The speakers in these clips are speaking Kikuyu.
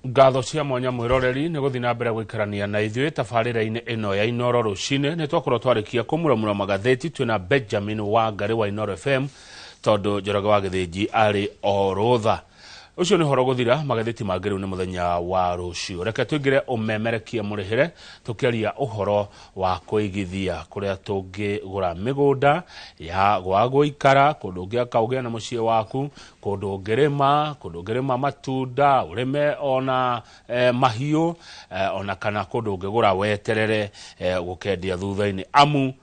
Ngatho cia mwanya mwĩroreri nĩ gũthiĩ na mbere gũikarania na ithuĩ tabarĩra-inĩ ĩno ya Inoro rũcinĩ. Nĩ twakorwo twarĩkia kũmuramura magathĩti twĩna Benjamin Wangari wa Inoro FM, tondũ Njoroge wa Gĩthĩnji arĩ o rũtha. Ũcio nĩ ũhoro gũthira, magathĩti mangĩ rĩu nĩ mũthenya wa rũciũ. Reke tũingĩre ũmemerekie mũrĩhĩre tũkĩaria ũhoro wa kũigithia kũrĩa tũngĩgũra mĩgũnda ya gwa gũikara, kũndũ ũngĩaka ũgĩe na mũciĩ waku, kũndũ ũngĩrĩma, kũndũ ũngĩrĩma matunda, ũrĩme ona mahiũ, ona kana kũndũ ũngĩgũra weterere gũkendia thutha-inĩ. Amu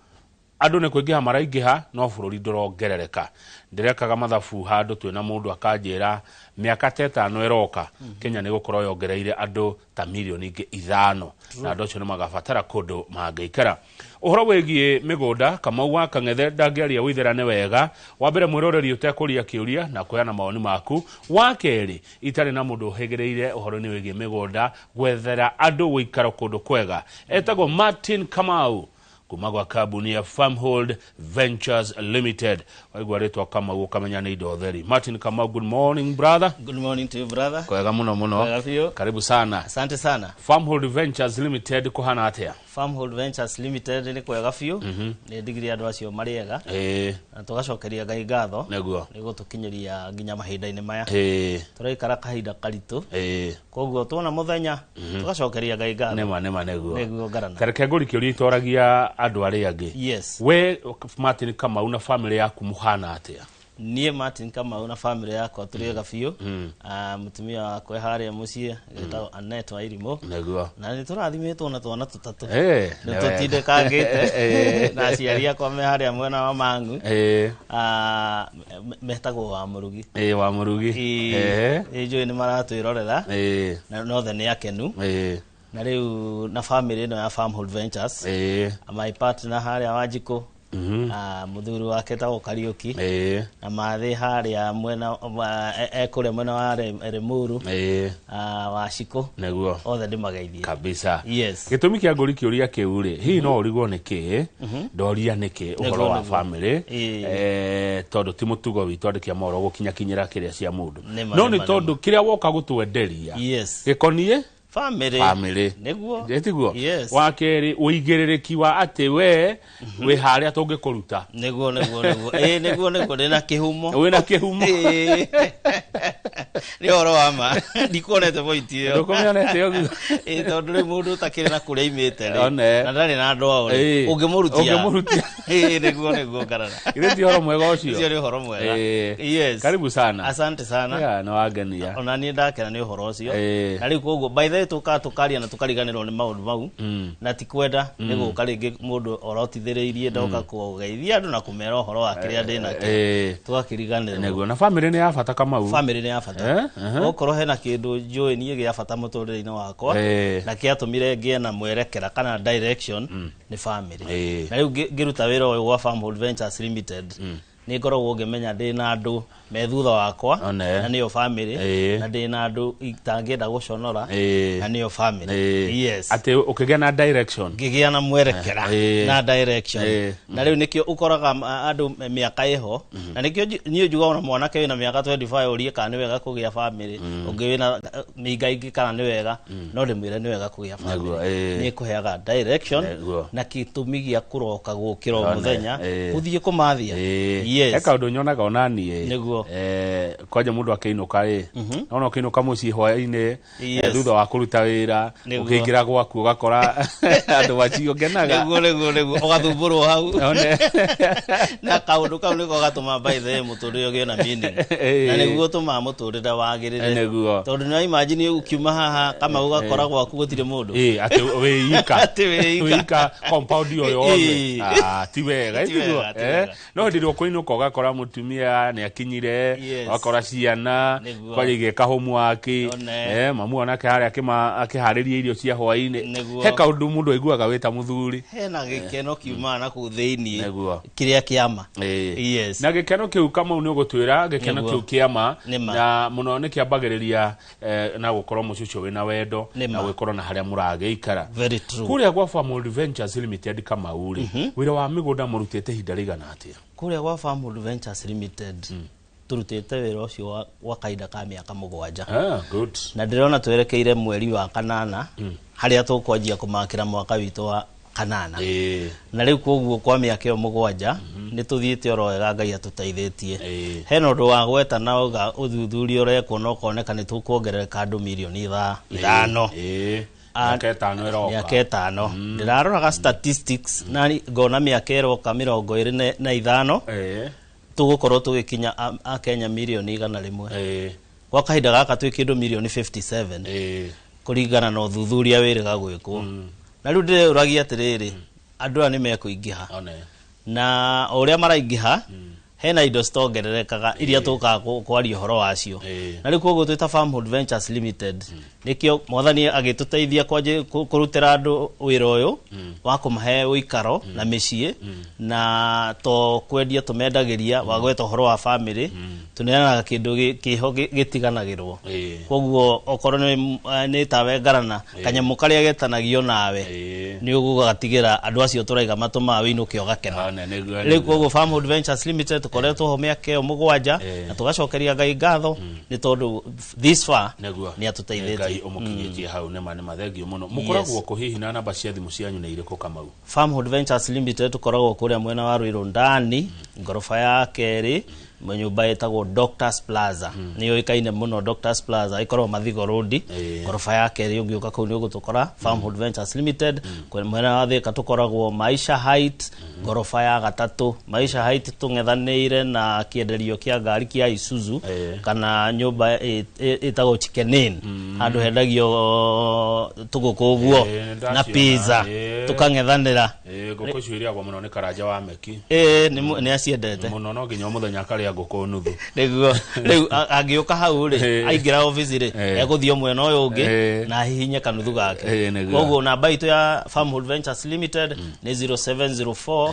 andũ nĩ kũingĩha maraingĩha no bũrũri ndũrongerereka. Ndĩrekaga mathabu handũ twĩna mũndũ akanjĩra mĩaka ta 5 ĩroka Kenya nĩ gũkorwo yongereire andũ ta mirioni ingĩ 5, na andũ acio nĩ magabatara kũndũ mangĩikara. Ũhoro wĩgiĩ mĩgũnda, Kamau wa Kang'ethe ndangĩaria ũitherane wega. Wa mbere mwĩroreri ũtekũria kĩũria na kũheana mawoni maku. Wa kerĩ, itarĩ na mũndũ ũhĩgĩrĩire ũhoro-inĩ wĩgiĩ mĩgũnda gwethera andũ gũikara kũndũ kwega. Etagwo Martin Kamau kuma gwa kambuni ya Farmhold Ventures Limited. Waigua rĩtwa Kamau ũkamenya nĩ indo theri. Martin Kamau, good morning brother. Good morning to you brother. Kwega muno muno. Kwega biũ. Karibu sana. Asante sana. Farmhold Ventures Limited kuhana atia? Farmhold Ventures Limited nĩ kwega biũ. Nĩ ndigiri andũ acio marĩ ega. Na tũgacokeria Ngai ngatho. Nĩguo. Nĩ gũtũkinyĩria nginya mahinda-inĩ maya. Tũraikara kahinda karitũ. Koguo tuona mũthenya tũgacokeria Ngai ngatho. Nĩma nĩma nĩguo. Nĩguo ngarana. Tareke ngũri kĩũria itoragia andũ arĩa angĩ. Yes. We Martin Kamau na family yaku mũhana atĩa? Niĩ Martin Kamau na family yakwa tũrĩ ega biũ. Mũtumia wakwa harĩa mũciĩ etagwo Annette wa Irimũ. Nĩguo. Na nĩ tũrathimĩtwo na twana tũtatũ. Nĩ Nĩ tũtindĩkangĩte. Na aciari akwa me harĩa mwena wa Mang'u. Metagwo wa Mũrugi. Wa Mũrugi. Ĩĩ, njũĩ nĩ maratwĩrorera. Na nothe nĩ akenu. Na rĩu na family ĩno ya Farmhold Ventures. My partner harĩa Wanjikũ. Mũthuri wake etagwo Kariũki. Na mathĩ harĩa mwena ekũrĩa mwena wa Limuru. Wa Cikũ. Nĩguo. Othe ndĩmageithie. Kabisa. Yes. Gĩtũmi kĩa ngũri kĩũria kĩu rĩ, hihi no ũrigwo nĩ kĩ? Ndoria nĩ kĩ ũhoro wa family? Tondũ ti mũtugo witũ andĩki a mohoro gũkinyakinyĩra kĩrĩa cia mũndũ. No nĩ tondũ kĩrĩa woka gũtwenderia. Yes. Gĩkoniĩ? Family. Family. Nĩguo. Ĩtiguo? Yes. Wa kerĩ, ũigĩrĩrĩki wa atĩ we wĩ harĩa tũngĩkũruta. Nĩguo, nĩguo, nĩguo. Nĩguo, nĩguo, ndĩna kĩhumo. Wĩna kĩhumo. Nĩ ũhoro wa ma. Ndikuonete point ĩyo. Ndũkũmĩonete ũguo. Tondũ rĩu mũndũ ũtakĩrĩ na kũrĩa aimĩte rĩ, One. na ndarĩ na andũ ao rĩ, ũngĩmũrutia? Ũngĩmũrutia. Nĩguo, nĩguo, ngarara. Githĩ ti ũhoro mwega ũcio? Ũcio nĩ ũhoro mwega. Yes. Karibu sana. Asante sana. Yeah, nĩ wangenia. Ona niĩ ndakena nĩ ũhoro ũcio. Na rĩu koguo by the way tũkaga tũkaria na tũkariganĩrwo nĩ maũndũ mau. Na ti kwenda nĩ gũka rĩngĩ mũndũ orotithĩrĩirie ndoka kũgeithia andũ na kũmera ũhoro wa kĩrĩa ndĩ nakĩo. Tũgakĩriganĩrwo. Nĩguo, na family nĩ ya bata Kamau. Family nĩ ya bata. Okorwo hena kĩndũ njũĩ niĩ gĩa bata mũtũrĩre-inĩ wakwa, na kĩatũmire ngĩe na mwerekera kana direction, nĩ family. Na rĩu ngĩruta wĩra ũyũ wa Farmhold Ventures Limited, nĩ ngoragwo ngĩmenya ndĩ na andũ me thutha wakwa, na nĩyo family, na ndĩ na andũ itangĩenda gũconora, na nĩyo family. Yes. Atĩ ũkĩgĩa na direction. Ngĩgĩa na mwerekera na direction. Na rĩu nĩkĩo ũkoraga andũ mĩaka ĩho, na nĩkĩo niĩ njugaga ona mwanake wĩna mĩaka 25 ũrie kana nĩ wega kũgĩa family, ũngĩ wĩna mĩinga ingĩ kana nĩ wega, no ndĩmwĩre nĩ wega kũgĩa family. Nĩ ĩkũheaga direction na gĩtũmi gĩa kũroka gũkĩra o mũthenya, ũthiĩ kũmathia. Yes. He kaũndũ nyonaga ona niĩ. Nĩguo. Kwanja mũndũ akĩinũka rĩ, nona ũkĩinũka mũciĩ hwaĩ-inĩ, Yes. thutha wa kũruta wĩra, Nĩguo. ũkĩingĩra gwaku ũgakora andũ macio ngenaga. Nĩguo, nĩguo, nĩguo. Ũgathumbũrwo hau. One. Na kaũndũ kau nĩko gatũmaga by the way mũtũrĩre ũgĩe na meaning. Na nĩguo ũtũmaga mũtũrĩre wagĩrĩre. Nĩguo. Tondũ nĩ imagine ũkiuma haha kama ũgakora gwaku gũtirĩ mũndũ. Atĩ wĩ ika. Atĩ wĩ ika. Wĩ ika compound ĩyo yothe. Ti wega, Ti tiguo? wega, ti wega. No hĩndĩ ĩrĩa ũkũinũka ũgakora mũtumia nĩ akinyire, Yes. ũgakora ciana, Nĩguo. kwanja igĩka homework, One. mamu onake harĩa akĩharĩria irio cia hwaĩ-inĩ. Nĩguo. He kaũndũ mũndũ aiguaga wĩ ta mũthuri. Hena gĩkeno kiumaga na kũu thĩiniĩ. Nĩguo. Kĩrĩa kĩama. Yes. Na gĩkeno kĩu Kamau nĩ ũgũtwĩra, gĩkeno Nĩguo. kĩu kĩama, Nĩma. na mũno nĩ kĩambagĩrĩria, na gũkorwo mũciĩ ũcio wĩna wendo, Nĩma. na gũkorwo na harĩa mũragĩikara. Very true. Kũrĩa gwa Farmhold Ventures Limited Kamau rĩ, wĩra wa mĩgũnda mũrutĩte ihinda rĩigana atĩa? Kũrĩa gwa Farmhold Ventures Limited, Turutĩte wĩra ũcio wa kahinda ka mĩaka 7. Ah, good. Na ndĩrona twerekeire mweri wa kanana, harĩa tũkwanjia kũmakĩra mwaka witũ wa kanana. Na rĩu koguo kwa mĩaka ĩyo 7 nĩ tũthiĩte oro wega, Ngai atũteithĩtie. Hena ũndũ wa gweta na uga ũthuthuria ũrekwo na ũkoneka nĩ tũkuongerereka andũ mirioni 5. Mĩaka 5 ĩroka. Mĩaka 5 ndĩraroraga statistics na ngona mĩaka ĩroka 25 tũgũkorwo tũgĩkinya Akenya mirioni 100. Kwa kahinda gaka twĩ kĩndũ mirioni 57 kũringana na ũthuthuria wĩrĩga gwĩkwo. Na rĩu ndĩreũragia atĩrĩrĩ, andũ aya nĩ mekũingĩha, na o ũrĩa maraingĩha hena indo citongererekaga iria tũkaga kwaria ũhoro wacio. Na rĩu koguo twĩ ta Farmhold Ventures Limited, nĩkĩo mwathani agĩtũteithia kũrutĩra andũ wĩra ũyũ wa kũmahe ũikaro na mĩciĩ, na to kwendia tũmendagĩria, wa gweta ũhoro wa family, tũneanaga kĩndũ kĩho gĩtiganagĩrwo. Koguo okorwo nĩ tawe ngarana kanyamũ karĩa getanagio nawe, nĩ ũgũgatigĩra andũ acio tũraiga matũmaga wĩinũke ũgakena. One, nĩguo, Rĩu nĩguo. koguo Farmhold Ventures Limited tũkoretwo ho mĩaka ĩyo 7, na tũgacokeria Ngai ngatho nĩ tondũ this far nĩ atũteithĩtie. Ngai ũmũkinyĩtie hau, nĩma nĩ mathengio mũno. Mũkoragwo kũ hihi, na namba cia thimũ cianyu nĩ irĩkũ, Kamau? Farmhold Ventures Limited tũkoragwo kũrĩa mwena wa Ruiru ndani, ngoroba ya kerĩ, nyũmba ĩtagwo Doctors Plaza, nĩ yũĩkaine mũno. Doctors Plaza ĩkoragwo Mathigo Road, ngoroba ya kerĩ. Ũngĩũka kũu nĩ ũgũtũkora Farmhold Ventures Limited. Mwena wa Thika tũkoragwo Maisha Height, ngoroba ya gatatũ. Maisha Height tũng'ethanĩire na kĩenderio kĩa ngari kĩa Isuzu, kana nyũmba ĩtagwo Chicken Inn, handũ hendagio tũgũkũ ũguo Nĩndaciona. na pizza, tũkang'ethanĩra. Ngũkũ icio irĩagwo mũno nĩ Karanja wa Meki. Ĩĩ, nĩ aciendete mũno, no nginya o mũthenya akarĩa ngũkũ nuthu. Nĩguo rĩu angĩũka hau rĩ, aingĩra obici rĩ, egũthiĩ o mwena ũyũ ũngĩ na ahihinye kanuthu gake. Koguo namba itũ ya Farmhold Ventures Limited nĩ 0704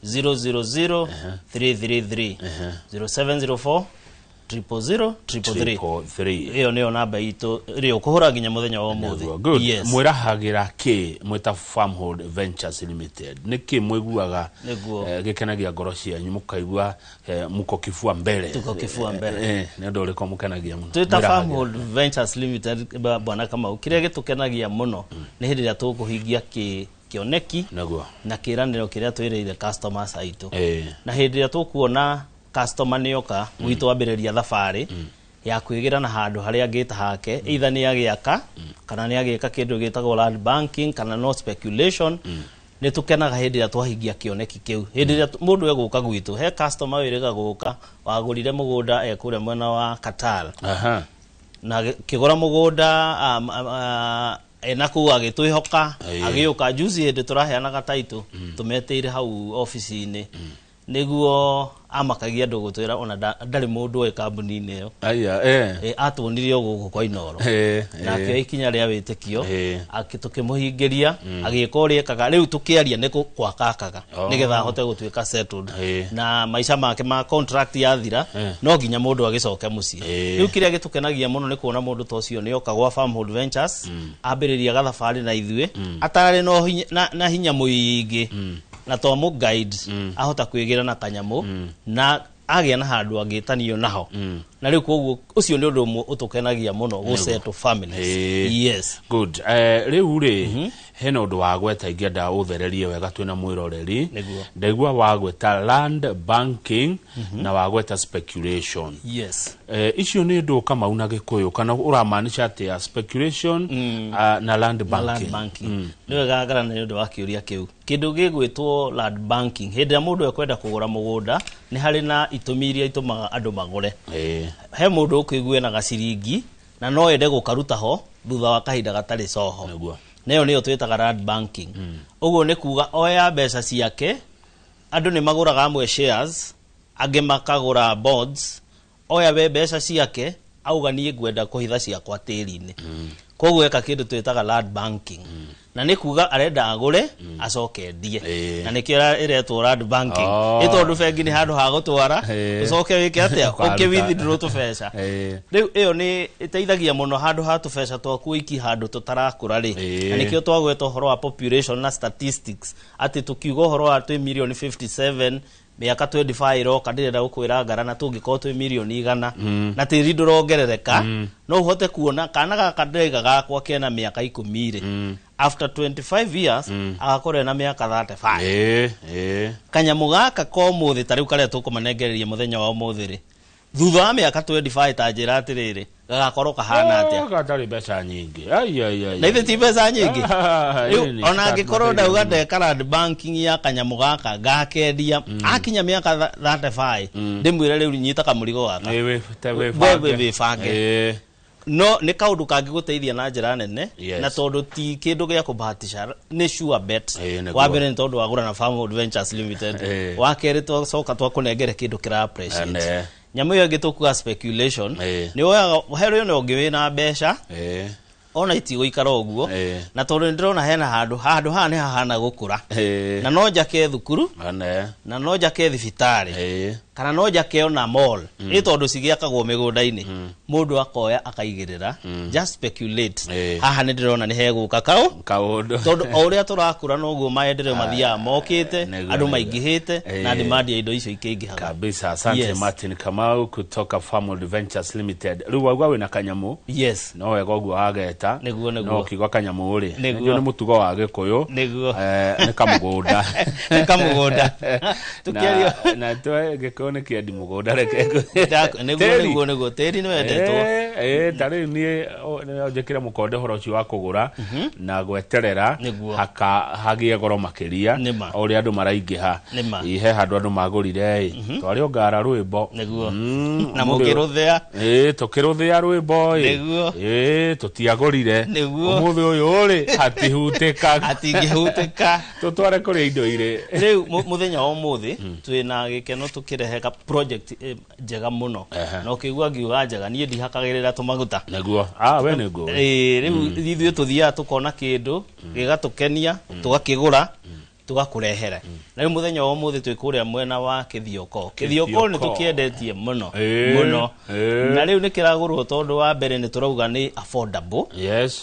000 333, 0704 000 333. 333. Ĩyo nĩyo namba itũ ĩrĩa ũkũhũra nginya mũthenya wa ũmũthĩ. Nĩguo. Good. Yes. Mwĩrahagĩra kĩ mwĩta Farmhold Ventures Limited? Nĩ kĩ mwĩguaga gĩkenagia ngoro cianyu, mũkaigua muko kifua mbele? Tuko kifua mbele. Nĩ ũndũ ũrĩkũ mũkenagia mũno? Twĩ ta Mwĩrahagĩra. Farmhold Ventures Limited, bwana Kamau, kĩrĩa gĩtũkenagia mũno nĩ hĩndĩ ĩrĩa tũkũhingia kĩoneki na kĩranĩro kĩrĩa twĩrĩire customers aitũ, na hĩndĩ ĩrĩa tũkuona customer nĩoka gwitũ ambĩrĩria thabarĩ ya kwĩgĩra na handũ harĩa angĩta hake, either nĩ agĩaka kana nĩ agĩka kĩndũ gĩtagwo land banking kana no speculation, nĩ tũkenaga hĩndĩ ĩrĩa twahingia kĩoneki kĩu. Hĩndĩ ĩrĩa mũndũ egũka gwitũ, he customer wĩrĩga gũka wagũrire mũgũnda e kũrĩa mwena wa Qatar, na kĩgũra mũgũnda ena kũu agĩtwĩhoka, agĩũka juzi hĩndĩ tũraheanaga taitũ, tũmetĩire hau obici-inĩ, nĩguo amakagia andũ gũtwĩra ona ndarĩ mũndũ oĩ kambuni-inĩ ĩyo. Aya. Atuonirie o gũkũ kwa Inooro, na akĩoya ikinya rĩa wĩtĩkio, tũkĩmũhingĩria, agĩka ũrĩa ekaga rĩu tũkĩaria nĩ gwaka akaga, nĩgetha ahote gũtuĩka settled, na maica make ma contract yathira, no nginya mũndũ agĩcoke mũciĩ. Rĩu kĩrĩa gĩtũkenagia mũno nĩ kuona mũndũ ta ũcio nĩ oka gwa Farmhold Ventures, ambĩrĩria gathabarĩ na ithuĩ atarĩ na na hinya mũingĩ, na twamũ guide ahota kwĩgĩra na kanyamũ na agĩa na handũ angĩtanio naho. Na rĩu koguo ũcio nĩ ũndũ ũmwe ũtũkenagia mũno, gũ settle families. Yes. Good. Rĩu rĩ, hena ũndũ wa gweta ingĩenda ũthererie wega twĩna mwĩroreri. Ndaigua wagweta land banking na wagweta speculation. Icio nĩ ndũ, Kamau, na Gĩkũyũ kana ũramaanisha atĩa speculation na land Na banking? Land banking, nĩ wega ngarana nĩ ũndũ wa kĩũria kĩu. Kĩndũ gĩgwĩtwo land banking, hĩndĩ ĩrĩa mũndũ ekwenda kũgũra mũgũnda, nĩ harĩ na itũmi iria itũmaga andũ magũre. He mũndũ ũkũigua ena gaciringi na no ende gũkaruta ho thutha wa kahinda gatarĩ coho. Nayo nĩyo twĩtaga land banking. Ũguo nĩ kuga oya mbeca ciake, andũ nĩ magũraga amwe shares, angĩ makagũra bonds, oya we mbeca ciake auga niĩ ngwenda kũhitha ciakwa tĩri-inĩ. Koguo eka kĩndũ twĩtaga land banking, na nĩ kuga arenda agũre acoke endie, na nĩkĩo ĩretwo land banking. Nĩ tondũ bengi nĩ handũ ha gũtwara, ũcoke wĩke atĩa? Ũkaruta. Ũkĩ withdraw tũbeca. Rĩu ĩyo nĩ ĩteithagia mũno handũ ha tũbeca twaku ũiki handũ tũtarakũra rĩ. Na nĩkĩo twagweta ũhoro wa population na statistics, atĩ tũkiuga ũhoro wa twĩ mirioni 57. Mĩaka 25 ĩroka, ndĩrenda gũkwĩra ngarana tũngĩkorwo twĩ mirioni 100 na tĩri ndũrongerereka, no ũhote kuona kana gaka ndĩraiga gakwa kena mĩaka 10 rĩ, after 25 years agakorwo ena mĩaka 35. Ĩĩ ĩĩ. Kanyamũ gaka ka ũmũthĩ, ta rĩu karĩa tũkũmanengereria mũthenya wa ũmũthĩ rĩ, thutha wa mĩaka 25, ta njĩra atĩrĩrĩ, gagakorwo kahana atĩa? Oh, gatarĩ mbeca nyingĩ. Ai, ai, ai. Na ithe ti mbeca nyingĩ. Ah, Rĩu ĩni, ona angĩkorwo ndauga ndeka land banking ya kanyamũ gaka, ngakendia akinya mĩaka 35, ndĩmwĩre rĩu nyita kamũrigo gaka. Ĩ, te We wĩbange. Wĩbange. No nĩ kaũndũ kangĩgũteithia na njĩra nene na tondũ ti kĩndũ gĩa kũbahatisha, nĩ sure bet. Nĩguo. Wa mbere nĩ tondũ wagũra na Farmhold Ventures Limited. Wa kerĩ, twacoka twakũnengere kĩndũ kĩra appreciate. Ene. Nyamũ ĩyo ĩngĩ tũkuga speculation. Nĩ woyaga he ona ũngĩ wĩna mbeca ona itigũikara ũguo, na tondũ nĩ ndĩrona hena handũ handũ haha nĩ hahana gũkũra na no njake thukuru na no njake thibitarĩ kana no njake ona mall, ĩ tondũ cigĩakagwo mĩgũnda-inĩ, mũndũ akoya akaigĩrĩra, just speculate. Haha nĩ ndĩrona nĩ hegũka kaũ Kaũndũ. Tondũ o ũrĩa tũrakũra noguo maendeleo mathiaga mokĩte, andũ maingĩhĩte na demand ya indo icio ikĩingĩhaga. Kabisa, asante. Martin Kamau kutoka Farmwood Ventures Limited. Rĩu wauga wĩna kanyamũ? Yes. No wega ũguo wageta. Nĩguo. No ũkiuga kanyamũ rĩ, Nĩguo. nĩguo nĩ mũtugo wa Gĩkũyũ. Nĩguo. Nĩ kamũgũnda. Nĩ kamũgũnda. Tũkĩaria Na twe Gĩkũyũ nĩ kĩendi mũgũnda, reke Nĩguo. Tĩri. Nĩguo, tĩri nĩ wendetwo. Ta rĩu niĩ njĩkĩre mũkonde ũhoro ũcio wa kũgũra na gweterera haka hagĩe goro makĩria Nĩma. o ũrĩa andũ maraingĩha. Nĩma. Ĩ, he handũ andũ magũrire ĩ twarĩ o ngara rwĩmbo. Na mũkĩrũthĩa. Ĩ, tũkĩrũthĩa rwĩmbo ĩ. Ĩ, tũtiagũrire. Ũmũthĩ ũyũ rĩ, hatihutĩka. Hatingĩhutĩka. Tũtware kũrĩa indo irĩ. Rĩu mũthenya wa ũmũthĩ twĩna gĩkeno tũkĩrehe ka project njega mũno. Na ũkĩigua ngiuga njega, niĩ ndihakagĩrĩra tũmaguta. Nĩguo, ah, we nĩguo. Ĩĩ, rĩu ithuĩ tũthiaga tũkona kĩndũ gĩgatũkenia, tũgakĩgũra, tũgakũrehere. Na rĩu mũthenya wa ũmũthĩ twĩ kũrĩa mwena wa Kĩthioko. Kĩthioko nĩ Kĩthioko. tũkĩendetie mũno mũno. Na rĩu nĩ kĩragũrwo tondũ wa mbere nĩ tũrauga nĩ affordable.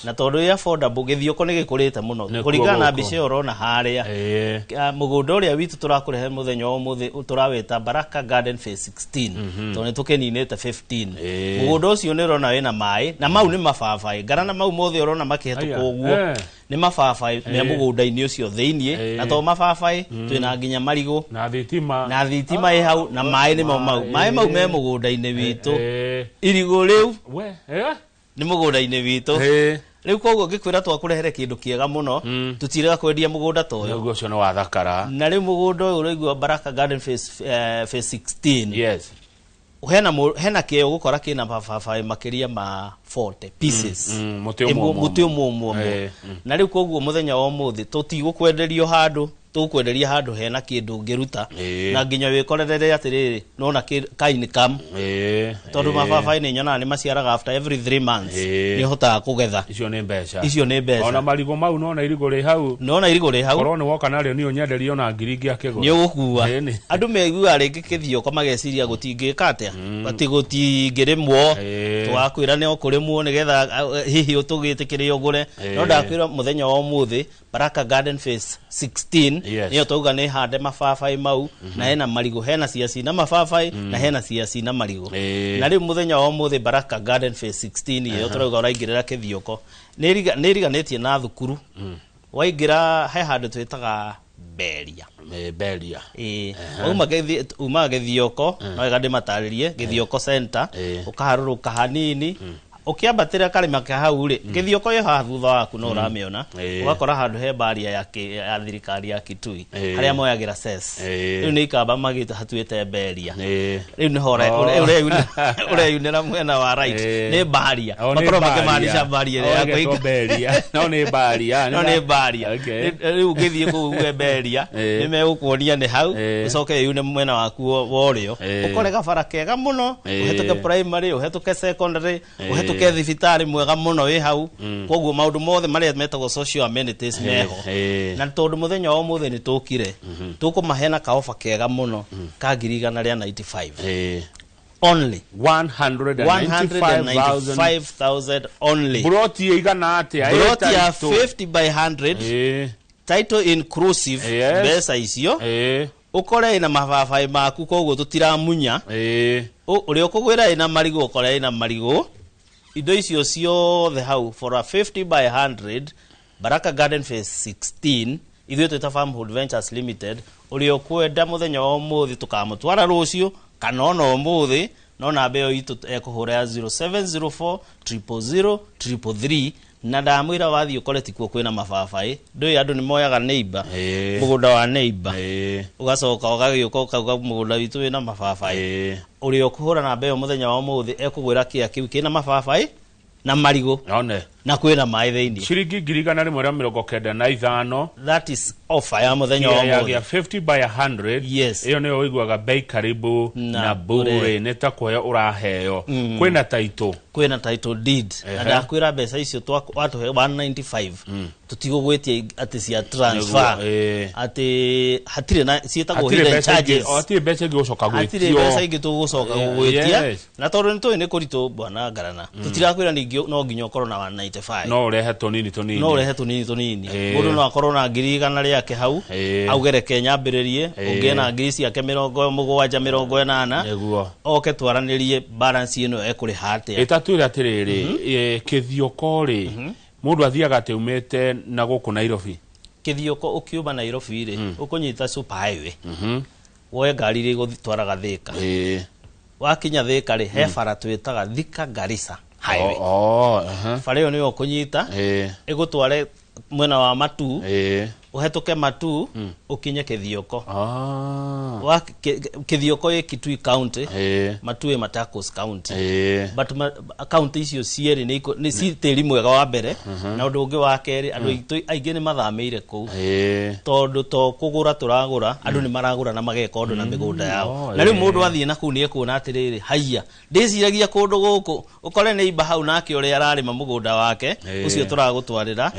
Na tondũ ĩ affordable, Gĩthioko nĩ gĩkũrĩte mũno. Nĩkuo Kũringana na gũkũ. mbica ĩyo ũrona harĩa. Ah, mũgũnda ũrĩa witũ tũrakũrehe mũthenya wa ũmũthĩ tũrawĩta Baraka Garden Phase 16, tondũ nĩ tũkĩninĩte 15. Mũgũnda ũcio nĩ ũrona wĩna maĩ, na mau nĩ mababaĩ ngarana mau mothe ũrona makĩhetũka Aya, ũguo nĩ mababaĩ me mũgũnda-inĩ ũcio thĩiniĩ. Na to mababaĩ, twĩna nginya marigũ. Na thitima. Na thitima ĩ hau, na maĩ nĩmo mau, maĩ mau me mũgũnda-inĩ witũ. Irigũ rĩu We eh? nĩ mũgũnda-inĩ witũ. Rĩu koguo ngĩkwĩra twakũrehere kĩndũ kĩega mũno, tũtirega kwendia mũgũnda ta ũyũ. Nĩguo, ũcio nĩ wathakara. Na rĩu mũgũnda ũyũ ũraigua Baraka Garden Phase 16, hena hena kĩo gũkora kĩna mababaĩ makĩria ma 40 pieces. Mũtĩ ũmwe ũmwe. Mũtĩ ũmwe ũmwe ũmwe. Na rĩu koguo mũthenya wa ũmũthĩ tũtigũkwenderio handũ, tũgũkwenderia handũ hena kĩndũ ũngĩruta na nginya wĩkorerere atĩrĩrĩ, nona ka income, tondũ mababaĩ nĩ nyonaga nĩ maciaraga after every 3 months. Nĩ ũhotaga kũgetha. Icio nĩ mbeca. Icio nĩ mbeca. Ona marigũ mau, nona irigũ rĩ hau. Nona irigũ rĩ hau. Korwo nĩ woka narĩo nĩ ũnyenderie ona ngiri ingĩ akĩgũra. Nĩ ũgũkua. Ĩni. Andũ meiguaga rĩngĩ Kĩthioko mageciria gũtingĩka atĩa, atĩ gũtingĩrĩmwo. Tũgakwĩra nĩ ũkũrĩmwo nĩgetha hihi ũtũgĩtĩkĩre ũgũre. No ndakwĩra mũthenya wa ũmũthĩ Baraka Garden Phase 16 nĩyo twauga nĩ hande mababaĩ mau, na hena marigũ, hena cia na mababaĩ, na hena cia na marigũ. Na rĩu mũthenya wa ũmũthĩ Baraka Garden Phase 16 ĩyo tũrauga ũraingĩrĩra Kĩthioko nĩ ĩriganĩtie na thukuru. Waingĩra he handũ twĩtaga Beria. Beria. Ĩĩ, umaga Gĩthioko, no wega ndĩmatarĩrie Gĩthioko center. Ũkaharũrũka hanini ũkĩambatĩra karĩma ka hau rĩ, Gĩthioko ĩ haha thutha waku, no ũramĩona. Ũgakora handũ he baria ya thirikari ya Kitui, harĩa moyagĩra cess. Rĩu nĩ ikamba magĩte hatuĩte Beria. Rĩu nĩho ũreyunĩra mwena wa right. Nĩ baria. Oh, nĩ makorwo baria. makĩmaanisha baria ĩrĩa Oh, ya ĩgetwo kũinga. Beria. No nĩ baria. No nĩ baria. Rĩu ũngĩthiĩ kũu uge Beria, nĩ megũkuonia nĩ hau. Ũcoke wĩyune mwena waku wa ũrĩo, ũkore gabara kega mũno, ũhetũke primary, ũhetũke secondary, ũhetũke thibitarĩ mwega mũno wĩ hau. Koguo maũndũ mothe marĩa metagwo social amenities meho. Na tondũ mũthenya wa ũmũthĩ nĩ tũkire, tũkũmahe na kaoba kega mũno ka 195,000 only. 195,000. 195,000 only. Broti ĩigana atĩa? Plot ya Ĩ title. 50 by 100, title inclusive. Mbeca icio Ũkore ĩna mababaĩ maku, koguo tũtiramunya. Ũrĩa ũkũgwĩra ĩna marigũ, ũkore ĩna marigũ. Indo icio ciothe hau for a 50 by 100, Baraka Garden Phase 16. Ithuĩ twĩta Farmhold Ventures Limited. Ũrĩa ũkwenda mũthenya wa ũmũthĩ, tũkamũtwara rũciũ kana ona ũmũthĩ, no namba ĩyo itũ ekũhũra ya 0704 000 333. Na ndamwĩra wathiĩ ũkore tikuo kwĩna mababaĩ. Ndũĩ andũ nĩ moyaga neighbor, mũgũnda wa neighbor, ũgacoka ũgagĩũka ũkauga mũgũnda witũ wĩna mababaĩ. Ũrĩa ũkũhũra namba ĩyo mũthenya wa ũmũthĩ ekũgwĩra kĩa kĩu kĩna mababaĩ na marigũ One. na kwĩna maĩ thĩinĩ. Ciringi 195,000. That is offer ya mũthenya wa ya ũmũthĩ. Gĩa 50 by 100. Yes. Ĩyo nĩyo ũiguaga bei karibu na na bure. Bure. Nĩ ta kũheo ũraheo. Kwĩna title. Kwĩna title deed. Na ndakwĩra mbeca icio watũhe 195, tũtigũgwĩtia atĩ cia transfer. Nĩguo, ĩĩ. Atĩ hatirĩ na ciĩtagwo Hatirĩ hidden mbeca ingĩ, charges. o, hatirĩ mbeca ingĩ gũcoka Hatirĩ mbeca gwĩtio. ingĩ tũgũcoka gũgwĩtia. Na tondũ nĩ tũĩ nĩ kũritũ, bwana Ngarana, tũtirakwĩra ningĩ no nginya ũkorwo na 195. No ũrehe tũnini tũnini. No ũrehe tũnini tũnini. Mũndũ no akorwo na 100,000 rĩake hau, auge reke nyambĩrĩrie. Ũngĩ na ngiri ciake 70, 80, oke twaranĩrie balance ĩno ekũrĩha atĩa. Ĩtatwĩre atĩrĩrĩ, kĩthioko rĩ, mũndũ athiaga atĩ umĩte na gũkũ Nairobi? Kĩthioko ũkiuma Nairobi rĩ, ũkũnyita super highway, woe ngari iria igũtwaraga Thĩka. Wakinya Thĩka rĩ, he bara twĩtaga Thika Garissa Highway. Oh, aha. Bara ĩyo nĩyo ũkũnyita, ĩgũtware mwena wa Matu, ũhetũke Matu, ũkinye Kĩthioko. Wa Kĩthioko ĩ Kitui County, Matu ĩ Machakos County. But county icio cierĩ nĩ ci tĩri mwega wa mbere, na ũndũ ũngĩ wa kerĩ, andũ aitũ aingĩ nĩ mathamĩire kũu, tondũ to kũgũra tũragũra, andũ nĩ maragũra na mageka ũndũ na mĩgũnda yao. Na rĩu mũndũ athiĩ na kũu nĩ ekuona atĩrĩrĩ, haiya, ndĩciragia kũndũ gũkũ, ũkore nĩ imba hau nake ũrĩa ararĩma mũgũnda wake ũcio tũragũtwarĩra,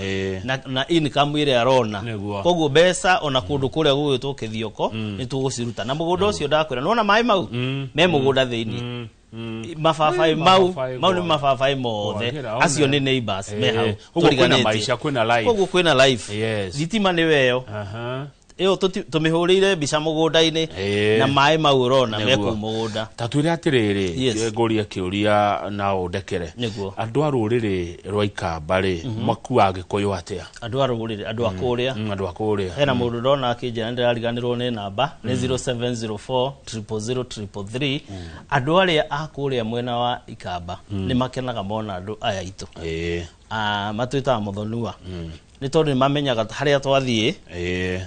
na income ĩrĩa arona. Koguo mbeca ona kũndũ kũrĩa gũgwĩtwo Kĩthioko nĩ tũgũciruta na mũgũnda ũcio. Ndakwĩra nĩwona maĩ mau me mũgũnda thĩinĩ, mababaĩ mau, Mababaĩ mau nĩ mababaĩ mothe. Kwagĩra, Acio one. nĩ neighbors me hau Ũguo kwĩna tũriganĩtie. maica, kwĩna life. Koguo kwĩna life. Thitima nĩ weyo ĩyo tũmĩhũrĩire mbica mũgũnda-inĩ, na maĩ mau ũrona me kũu mũgũnda. Ta twĩre atĩrĩrĩ, ngũrie kĩũria na ũndekere. Andũ a rũrĩrĩ rwa Ikamba rĩ, makuaga Gĩkũyũ atĩa? Andũ a rũrĩrĩ, andũ a kũrĩa? Andũ a kũrĩa. Hena mũndũ ndona akĩnjĩra, nĩndĩrariganĩrwo nĩ namba, nĩ 0704 000 333. Andũ arĩa a kũrĩa mwena wa Ikamba nĩ makenaga mona andũ aya aitũ. Ah, matwĩtaga mũthonua nĩ tondũ nĩ mamenyaga harĩa twathiĩ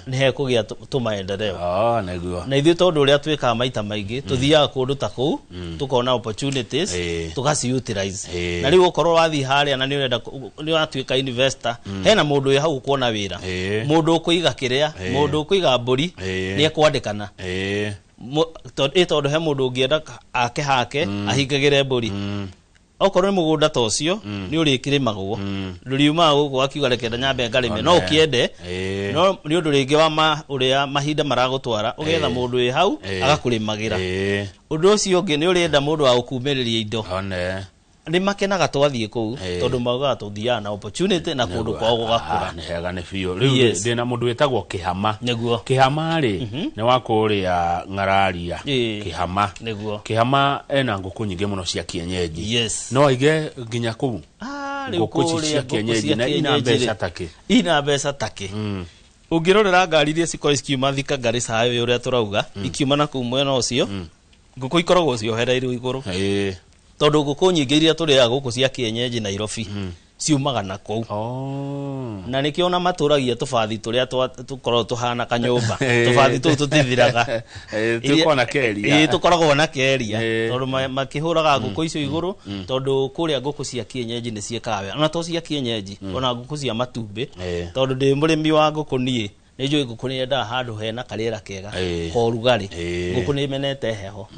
nĩ hekũgĩa tũmaendeleo. Ah, nĩguo. Na ithuĩ tondũ ũrĩa twĩkaga maita maingĩ, tũthiaga kũndũ ta kũu, tũkona opportunities, tũgaci utilize. Na rĩu ũkorwo wathiĩ harĩa na nĩ ũrenda nĩ ũratuĩka investor, hena mũndũ wĩ hau ũkuona wĩra, mũndũ ũkũiga kĩrĩa, mũndũ ũkũiga mbũri, nĩ ekwandĩkana. Tondũ he mũndũ ũngĩenda ake hake ahingagĩre mbũri. Okorwo nĩ mũgũnda ta ũcio nĩ ũrĩkĩrĩmagwo, ndũriumaga gũkũ akiuga reke nyambe ngarĩme, no ũkĩende. No nĩ ũndũ rĩngĩ wa ũrĩa mahinda maragũtwara, ũgetha mũndũ wĩ hau agakũrĩmagĩra. Ũndũ ũcio ũngĩ nĩ ũrenda mũndũ wa gũkumĩrĩria indo. Nĩ makenaga twathiĩ kũu, tondũ maugaga tũthiaga na opportunity na kũndũ kwao gũgakũra. Ah, nĩ hega nĩ biũ. Rĩu ndĩna mũndũ wĩtagwo Kĩhama. Kĩhama rĩ, nĩ wa kũrĩa Ng'araria. Kĩhama. Kĩhama ena ngũkũ nyingĩ mũno cia kienyeji. No aige nginya kũu. Ah, rĩu Ngũkũ ici kũrĩa cia ngũkũ kienyeji cia na ina kienyeji mbeca rĩ, takĩ? Ina mbeca takĩ. Ũngĩrorera ngari iria cikorwo cikiuma Thika Garissa highway ũrĩa tũrauga, ikiuma na kũu mwena ũcio, ngũkũ ikoragwo ciohereirwo igũrũ, tondũ ngũkũ nyingĩ iria tũrĩaga gũkũ cia kienyeji Nairobi ciumaga na kũu. Na nĩkĩo ona matũragia tũbathi tũrĩa tũkoragwo tũhana kanyũmba. Tũbathi tũu tũtithiraga. Tũkoragwo na keria. Ĩĩ, tũkoragwo na keria, tondũ makĩhũraga ngũkũ icio igũrũ, tondũ kũrĩa ngũkũ cia kienyeji nĩ ciĩkaga wega, ona to cia kienyeji, ona ngũkũ cia matumbĩ. Tondũ ndĩ mũrĩmi wa ngũkũ niĩ, nĩ njũĩ ngũkũ nĩ yendaga handũ hena karĩera kega, ka ũrugarĩ. Ngũkũ nĩ ĩmenete heho.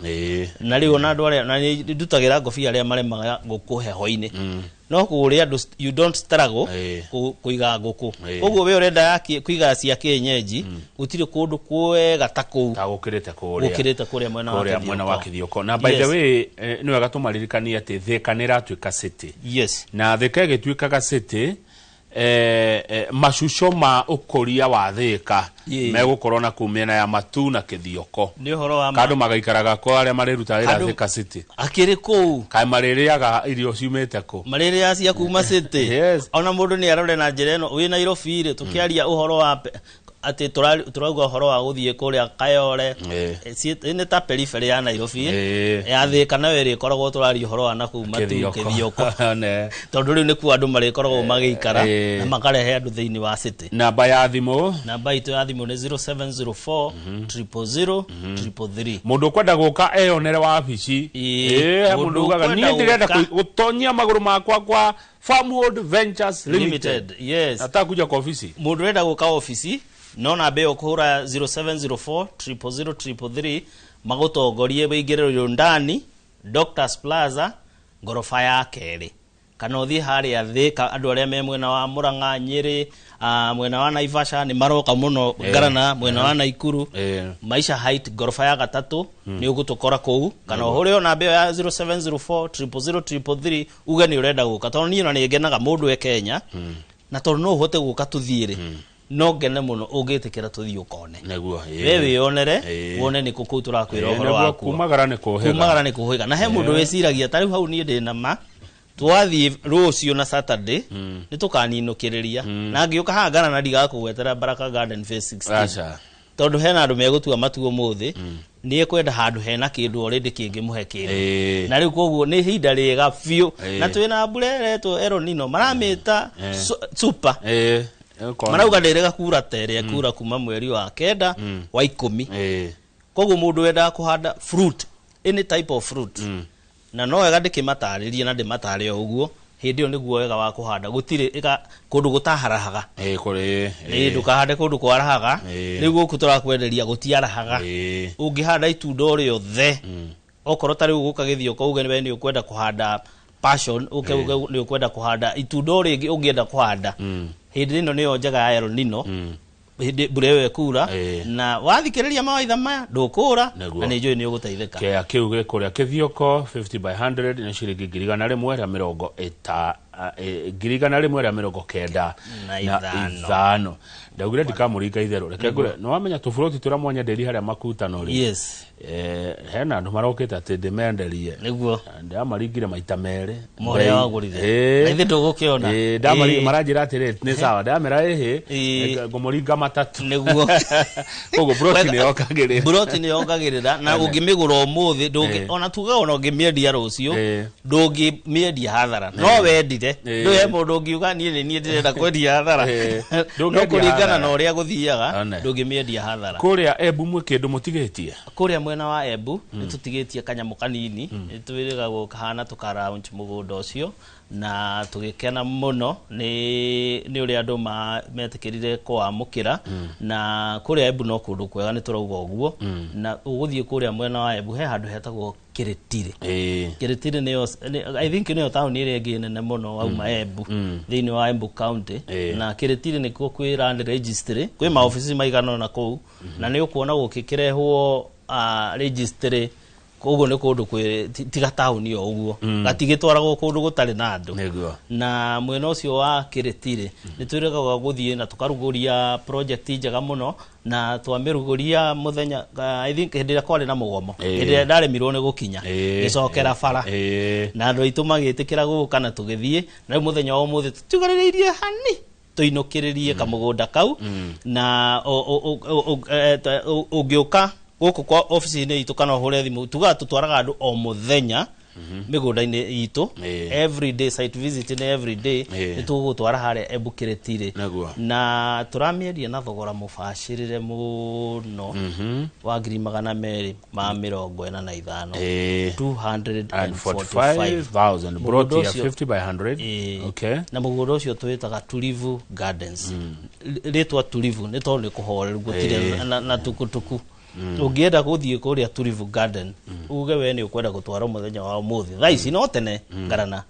Na rĩu ona andũ arĩa, na nĩ ndutagĩra ngobia arĩa marĩmaga ngũkũ heho-inĩ, no kũrĩa andũ you don't struggle kũiga ngũkũ. Koguo we ũrenda kũiga cia kienyeji, gũtirĩ kũndũ kwega ta kũu. Ta gũkĩrĩte kũrĩa. Gũkĩrĩte kũrĩa mwena wa kũrĩa mwena wa Kĩthioko. Kĩthioko. Na by the way, nĩ wega tũmaririkanie atĩ Thika nĩ ĩratuĩka city. Na Thika ĩgĩtuĩkaga city, Macuco ma ũkũria wa Thĩka megũkorwo na kũu mĩena ya Matu na Kĩthioko. Nĩ ũhoro wa ma. Kandũ magaikaraga kwa arĩa marĩruta wĩra Thĩka City. Akĩrĩ kũu. Kaĩ marĩrĩaga irio ciumĩte kũ? Marĩrĩaga cia kuma city. Yes. Ona mũndũ nĩ arore na njĩra ĩno wĩ Nairobi rĩ, tũkĩaria ũhoro wa atĩ tũrauga ũhoro wa gũthiĩ kũrĩa Kayole. Nĩ ta periphery ya Nairobi. Ya Thĩka nayo ĩrĩa ĩkoragwo tũraria ũhoro wa nakũu Matu Kĩthioko. Tondũ rĩu nĩkuo andũ marĩkoragwo magĩikara na makarehe andũ thĩinĩ wa city. Namba ya thimũ? Namba itũ ya thimũ nĩ 0704 000 333. Mũndũ ũkwenda gũka eyonere wabici. Mũndũ ugaga niĩ ndĩrenda gũtonyia magũrũ makwa kwa Farmhold Ventures Limited. Yes. Nataka kuja kwa ofisi. Mũndũ ũrenda gũka ofici no namba ĩyo kũhũra 0704 000 333 magũtongorie wĩingĩre ndani Doctors Plaza ngoroba ya kerĩ, kana ũthiĩ harĩa Thĩka andũ arĩa me mwena wa Murang'a, Nyĩrĩ, mwena wa Naivasha nĩ maroka mũno, Ngarana mwena wa Naikuru, Maisha Height ngoroba ya gatatũ nĩ ũgũtũkora kũu, kana ũhũre o namba ĩyo ya 0704 000 333 uge nĩ ũrenda gũka, tondũ niĩ ona nĩ ngenaga mũndũ e Kenya na tondũ no ũhote gũka tũthiĩ rĩ, no ngene mũno ũngĩtĩkĩra tũthiĩ ũkone. Nĩguo, We wĩyonere, wone nĩ kũ kũu tũrakwĩra ũhoro wakuo. Kumagara nĩ kũhĩga. Kumagara nĩ kũhĩga. Na he mũndũ wĩciragia ta rĩu hau niĩ ndĩ na ma twathiĩ rũciũ na Saturday nĩ tũkaninũkĩrĩria na ngĩũka haha Ngarana ndigakũgwetera Baraka Garden Phase 16. Aca. Tondũ hena andũ megũtua matua ũmũthĩ nĩ ekwenda handũ hena kĩndũ already kĩngĩmũhe kĩndũ. Na rĩu koguo nĩ ihinda rĩega biũ. Na twĩna mbura ĩretwo El Nino maramĩta super. Marauga ndĩrĩga kura ta ĩrĩa kura kuma mweri wa 9 wa 10. Koguo mũndũ wendaga kũhanda fruit, any type of fruit, na no wega ndĩkĩmatarĩrie na ndĩmatare o ũguo, hĩndĩ ĩyo nĩguo wega wa kũhanda. Gũtirĩ kũndũ gũtaharahaga. Ndũkahande kũndũ kwarahaga. Rĩu gũkũ tũrakwenderia gũtiarahaga. Ũngĩhanda itunda o rĩothe, okorwo ta rĩu gũka Gĩthioko uge we nĩ ũkwenda kũhanda passion, uke uge nĩ ũkwenda kũhanda itunda o rĩngĩ ũngĩenda kũhanda, hĩndĩ ĩno nĩyo njega ya El Nino, hĩndĩ mbura ĩyo ĩkura, na wathikĩrĩria mawaitha maya ndũkũra, na nĩ njũĩ nĩ ũgũteithĩka. Kĩea kĩu gĩ kũrĩa Kĩthioko 50 by 100 nĩ ciringi 190,195. Ndaugire ndikamũringa itherũ. Reke ngũre, nĩ wamenya tũburoti tũrĩa mwanyenderie harĩa makutano rĩ. Yes. Hena andũ marokĩte atĩ ndĩmenderie. Nĩguo. Ndamaringire maita merĩ. Mũrĩa wagũrire. Na ithuĩ ndũgũkĩona. Maranjĩra atĩrĩ nĩ sawa, ndamera ĩhĩ, ngũmũringa matatũ. Nĩguo. Koguo buroti nĩ yongagĩrĩra. Buroti nĩ yongagĩrĩra, na ũngĩmĩgũra ũmũthĩ, ona tuge ona ũngĩmĩendia rũciũ, ndũngĩmĩendia hathara. No wendire. Ndũĩ he mũndũ ũngiuga niĩ nĩ niĩ ndĩrenda kwendia hathara. No kũringana na ũrĩa gũthiaga, ndũngĩmĩendia hathara. Kũrĩa Embu mwĩ kĩndũ mũtigĩtie? Kũrĩa mwena wa Embu nĩ tũtigĩtie kanyamũ kanini, nĩ twĩrĩgagwo kahana tũkaraunch mũgũnda ũcio, na tũgĩkena mũno nĩ ũrĩa andũ metĩkĩrire kũwamũkĩra. Na kũrĩa Embu no kũndũ kwega nĩ tũrauga ũguo. Na ũgũthiĩ kũrĩa mwena wa Embu he handũ hetagwo Kĩrĩtirĩ. Kĩrĩtirĩ nĩyo, I think nĩyo taũni ĩrĩa ĩngĩ nene mũno wauma Embu, thĩinĩ wa Embu County. Na Kĩrĩtirĩ nĩkuo kwĩ land registry, kwĩ maobici maigana ũna kũu, na nĩ ũkuona gũkĩkĩrehwo registry. Koguo nĩ kũndũ kwĩ tiga taũni o ũguo, gatigĩtwaragwo kũndũ gũtarĩ na andũ. Na mwena ũcio wa Kĩrĩtirĩ nĩ twĩrĩgaga gũthiĩ na tũkarugũria project njega mũno, na twamĩrugũria mũthenya, I think hĩndĩ ĩrĩa kwarĩ na mũgomo, hĩndĩ ĩrĩa ndaremirwo nĩ gũkinya, ngĩcokera bara. Na andũ aitũ magĩtĩkĩra gũka na tũgĩthiĩ, na rĩu mũthenya wa ũmũthĩ tũtigarĩrĩirie hani tũinũkĩrĩrie kamũgũnda kau. Na ũngĩũka gũkũ kwa ofici-inĩ itũ kana ũhũre thimũ, tugaga tũtwaraga andũ o mũthenya mĩgũnda-inĩ itũ, every day site visit nĩ every day, nĩ tũgũgũtwara harĩa Embu Kĩrĩtirĩ. Na tũramĩendia na thogora mũbacĩrĩre mũno wa 245,000. 245,000. Broti ya 50 by 100. Okay. Na mũgũnda ũcio twĩtaga Tulivu Gardens. Rĩtwa Tulivu nĩ tondũ nĩ kũhoreru gũtirĩ na tukutuku. Ũngĩenda gũthiĩ kũrĩa Tulivu Garden, uge we nĩ ũkwenda gũtwarwo mũthenya wa ũmũthĩ thaa ici no tene Ngarana,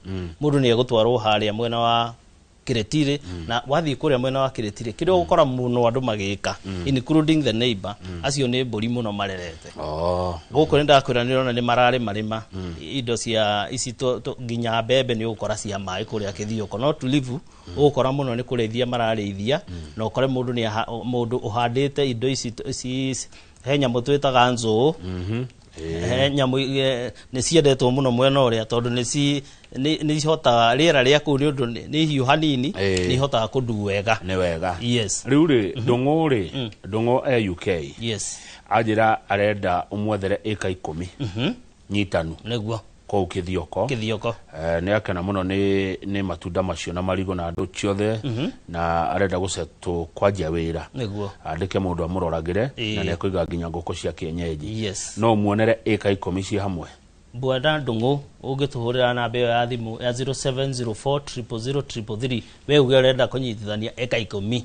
mũndũ nĩ egũtwarwo harĩa mwena wa Kiretiri na wathiĩ kũrĩa mwena wa Kiretiri kĩrĩa ũgũkora mũno andũ magĩka including the neighbor acio nĩ mbũri mũno marerete. Gũkũ nĩ ndakwĩra nĩ ũrona nĩ mararĩma rĩma indo cia ici nginya mbembe nĩ ũgũkora cia maĩ kũrĩa Kithioko, no Tulivu ũgũkora mũno nĩ kũrĩithia mararĩithia, na ũkore mũndũ nĩ mũndũ ũhandĩte indo ici he nyamũ twĩtaga nzũũ. He nyamũ nĩ ciendetwo mũno mwena ũrĩa tondũ nĩ ihotaga rĩera rĩa kũu nĩ ũndũ nĩ hiũ hanini, nĩ ihotaga kũndu wega. Nĩ wega. Yes. Rĩu rĩ Ndũng'ũ rĩ, Ndũng'ũ e UK. Yes. Anjĩra arenda ũmwethere ĩka 10 nyitanu. Nĩguo. Kũu Kithioko. Kithioko. Nĩ akena mũno nĩ matunda macio na marigũ na andũ ciothe, na arenda gũcetwo kwanjia wĩra. Nĩguo. Andĩke mũndũ amũroragĩre na nĩ ekũiga nginya ngũkũ cia kienyeji. Yes. No muonere ĩka 10 ci hamwe. Bwana Ndũng'ũ ũngĩtũhũrĩra namba ĩyo ya thimũ ya 0704 000 333 we uge ũrenda kũnyitithania eka 10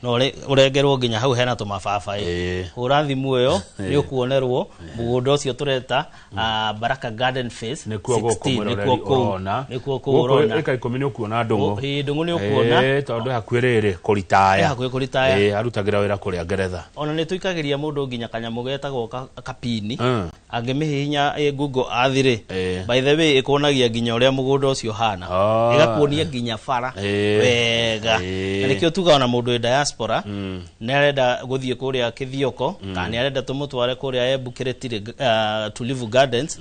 na ũrengerwo nginya hau hena tũmababaĩ. Hũra thimũ ĩyo nĩ ũkuonerwo mũgũnda ũcio tũreta Baraka Garden Phase 16, nĩkuo kũu nĩkuo kũu ũrona eka 10 nĩ ũkuona Ndũng'ũ. Ndũng'ũ nĩ ũkuona tondũ hakuhĩ rĩrĩ kũritaya. Hakuhĩ kũritaya. Arutagĩra wĩra kũrĩa Ngeretha. Ona nĩ tũikagĩria mũndũ nginya kanyamũ getagwo kapini angĩmĩhihinya Google Earth rĩ, by the way ĩkuonagia nginya ũrĩa mũgũnda ũcio ũhana, ĩgakuonia nginya bara wega. Na nĩkĩo tugaga ona mũndũ wĩ diaspora nĩ arenda gũthiĩ kũrĩa Kithioko kana nĩ arenda tũmũtware kũrĩa Embu Kiretiri Tulivu Gardens,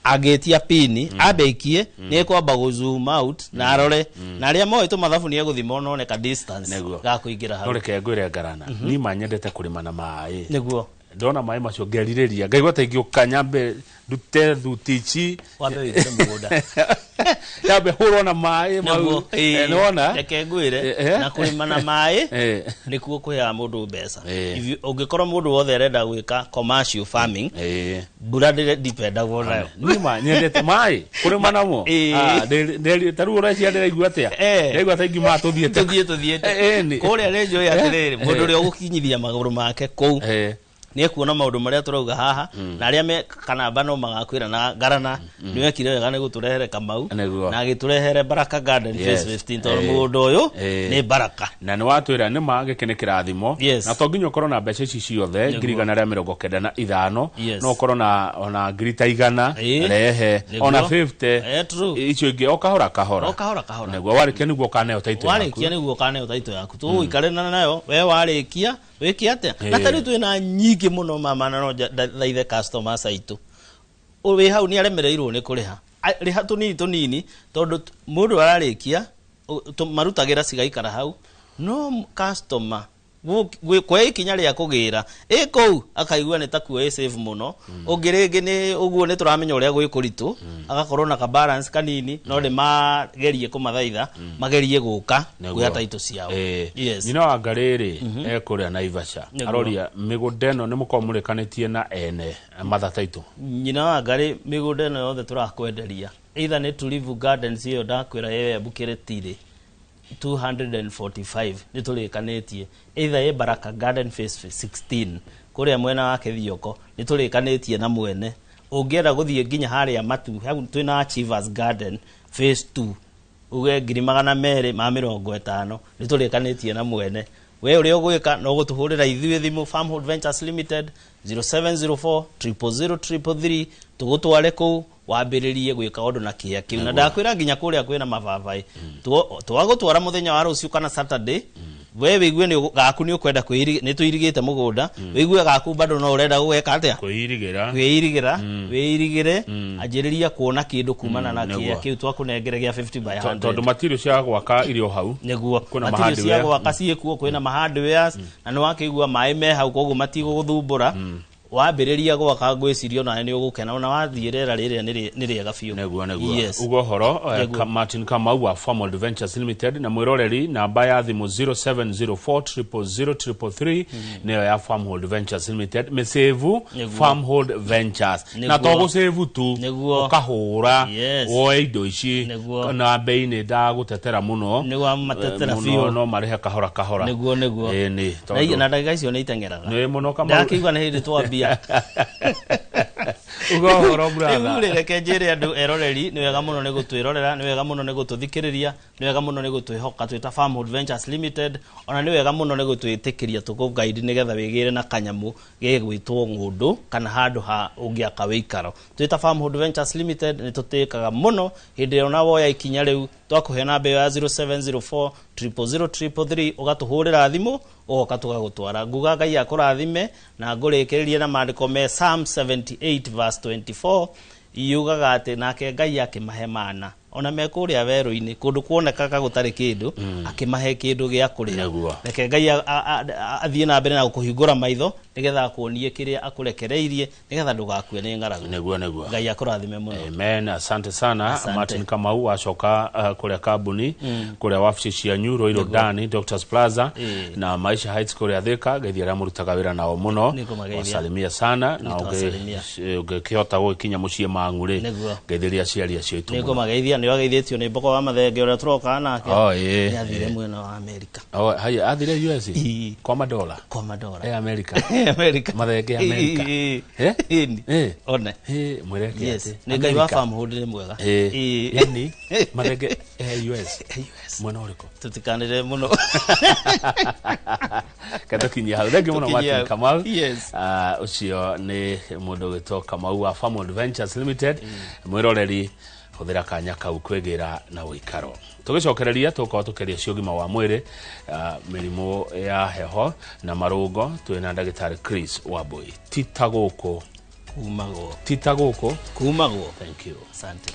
angĩtia pini ambe aikie nĩ ekwamba gũ zoom out na arore na arĩa moĩ tũmathabu nĩ egũthima onone ka distance ga kũingĩra hau. No reke ngwĩre ngarana, niĩ ma nyendete kũrĩma na maĩ. Nĩguo. Ndona maĩ macio ngerirĩria ngaigua ta ingĩũka nyambe ndute thuti ici wambe wĩingĩre mũgũnda nyambe hũrwo na maĩ mau. Nĩwona? Reke ngwĩre, na kũrĩma na maĩ nĩkuo kũheaga mũndũ mbeca. Ũngĩkorwo mũndũ wothe arenda gwĩka commercial farming, mbura ndĩdependagwo nayo. Niĩ ma nyendete maĩ kũrĩma namo. Ta rĩu ũreciria ndĩraigua atĩa? Ndĩraigua ta ingiuma tũthiĩte. Tũthiĩte. Kũrĩa nĩ njũĩ atĩrĩrĩ, mũndũ ũrĩa ũgũkinyithia magũrũ make kũu nĩ ekuona maũndũ marĩa tũrauga haha, na arĩa me kanamba no magakwĩra na ngarana nĩ wekire wega nĩ gũtũrehere Kamau na agĩtũrehere Baraka Garden Phase 15 tondũ mũgũnda ũyũ nĩ baraka. Na nĩ watwĩra nĩ ma gĩkĩ nĩ kĩrathimo, na to nginya ũkorwo na mbeca ici ciothe 195,000, no ũkorwo na ona 100,000 rehe ona 50 icio ingĩ o kahora kahora. O kahora kahora. Nĩguo warĩkia nĩguo ũkaneo title yaku. Warĩkia nĩguo ũkaneo title yaku. Tũgũikare nayo we warĩkia wĩke atĩa? Na ta rĩu twĩna nyingĩ mũno mama, na no thaithe customers aitũ wĩ hau nĩ aremereirwo nĩ kũrĩha. Rĩha tũnini tũnini tondũ mũndũ ararĩkia marutagĩra cigaikara hau, no customer kwa ikinya rĩa kũgĩra ĩ kũu akaigua nĩ ta kuo ĩ safe mũno. Ũngĩ rĩngĩ nĩ ũguo nĩ tũramenya ũrĩa gwĩ kũritũ, agakorwo na ka balance kanini, no nĩ magerie kũmathaitha magerie gũka kuoya title ciao. Yes. Nyina wa Ngarĩ rĩ ekũrĩa Naivasha, aroria mĩgũnda ĩno nĩ mũkorwo mũrĩkanĩtie na ene matha title. Nyina wa Ngarĩ, mĩgũnda ĩno yothe tũrakwenderia either nĩ Tulivu Gardens ĩyo ndakwĩra ĩ Embu Kiretiri 245 nĩ tũrĩkanĩtie, either ĩ Baraka Garden Phase 16 kũrĩa mwena wa Kithioko nĩ tũrĩkanĩtie na mwene. Ũngĩenda gũthiĩ nginya harĩa Matu, hau twĩna Achievers Garden Phase 2 uge 250,000 nĩ tũrĩkanĩtie na mwene. We ũrĩa ũgwĩka no gũtũhũrĩra ithuĩ thimũ Farmhold Ventures Limited 0704 000 333 tũgũtware kũu wambĩrĩrie gwĩka ũndũ na kĩa kĩu. Na ndakwĩra nginya kũrĩa kwĩna mababaĩ twagũtwara mũthenya wa rũciũ kana Saturday, we wĩigue nĩ gaku nĩ ũkwenda nĩ tũirigĩte mũgũnda, wĩigue gaku bado no ũrenda gũgeka atĩa? Kwĩirigĩra. Kwĩirigĩra, wĩirigĩre, anjĩrĩria kuona kĩndũ kumana na kĩa kĩu twakũnengere gĩa 50 by 100. Tondũ material cia gwaka irio hau. Nĩguo. Material cia gwaka ciĩkuo, kwĩna ma hardwares, na nĩ wakĩigua maĩ me hau koguo matigũgũthumbũra. Wambĩrĩria gwaka ngwĩciria onawe nĩ ũgũkena, ona wathiĩ rĩera rĩrĩa nĩ rĩega biũ. Nĩguo, nĩguo. Ugo ũhoro, Martin Kamau wa Farmhold Ventures Limited na mwĩroreri namba ya thimũ 0704 000 333 nĩyo ya Farmhold Ventures Limited. Mĩsĩvu Farmhold Ventures. Na to gũcĩvu tu, ũkahũra woe indo ici na bei nĩ ndagũtetera mũno. Nĩguo matetera biũ. No marĩhe kahora kahora. Nĩguo, nĩguo. Na ndagĩka icio nĩ iteng'eraga. Nĩ mũno Kamau. Ndakĩigua nĩ hĩndĩ twambia. Uga ũhoro brother. Rĩu rĩ, reke njĩre andũ eroreri nĩ wega mũno nĩ gũtwĩrorera, nĩ wega mũno nĩ gũtũthikĩrĩria, nĩ wega mũno nĩ gũtwĩhoka twĩ ta Farmhold Ventures Limited, ona nĩ wega mũno nĩ gũtwĩtĩkĩria tũkũ guide nĩgetha wĩgĩre na kanyamũ gĩgwĩtwo ng'ũndũ kana handũ ha ũngĩaka wĩikaro. Twĩ ta Farmhold Ventures Limited nĩ tũtĩĩkaga mũno hĩndĩ ĩrĩa ona woya ikinya rĩu twakũhe namba ĩyo ya 0704 000 333 ũgatũhũrĩra thimũ ũgoka tũgagũtwara. Nguga Ngai akũrathime na ngũrĩkĩrĩrie na maandĩko me Psalm 78 verse 24 yugaga atĩ nake Ngai akĩmahe mana ona me kũrĩa werũ-inĩ kũndũ kuonekaga gũtarĩ kĩndũ, akĩmahe kĩndũ gĩa kũrĩa. Reke Ngai athiĩ na mbere na gũkũhingũra maitho nĩgetha akuonie kĩrĩa akũrekereirie nĩgetha ndũgakue nĩ ng'aragu. Nĩguo nĩguo. Ngai akũrathime mũno. Amen. Asante sana. Asante. Martin Kamau wacoka kũrĩa kambuni, kũrĩa wabici cianyu Royal Dani Doctors Plaza na Maisha Heights kũrĩa Thika, geithia arĩa mũrutaga wĩra nao mũno. Nĩngũmageithia. Wasalimia sana na Nĩtwasalimia. Ũngĩkĩhota gũgĩkinya mũciĩ Mang'u rĩ, geithĩria aciari acio aitũ mũno. Nĩngũmageithia. Nĩ wageithĩtio nĩ Mbogo wa Mathenge ũrĩa tũrokaga nake. Oh, ĩĩ, Nĩ athire mwena wa Amerika. Oh, haya athire US. Ĩĩ. Kwa madola. Kwa madola. Eh, America. Amerika. Mathenge America. Ĩĩ. Eh? Ĩni. Eh. One. Eh, mwĩreke Yes. atĩ Nĩ Ngai wa America. Farmhold nĩ mwega. Eh, Ĩĩ. yani Mathenge US. US. Mwena ũrĩkũ? Tũtikanĩre mũno. Katũkinyia hau. Thank you mũno Tũkinyie Martin hau. Kamau. Yes. Ũcio nĩ mũndũ ũgwĩtwo Kamau wa Farmhold Ventures Limited. Mwĩroreri, hũthĩra kanya kau kwĩgĩra na ũikaro. Tũgĩcokereria tũgũkorwo tũkĩaria cia ũgima wa mwĩrĩ, mĩrimũ ya heho na marũngo, twĩna ndagĩtarĩ Chris Wambui. Tita gũkũ. Kumagwo. Tita gũkũ. Kumagwo. Thank you. Asante.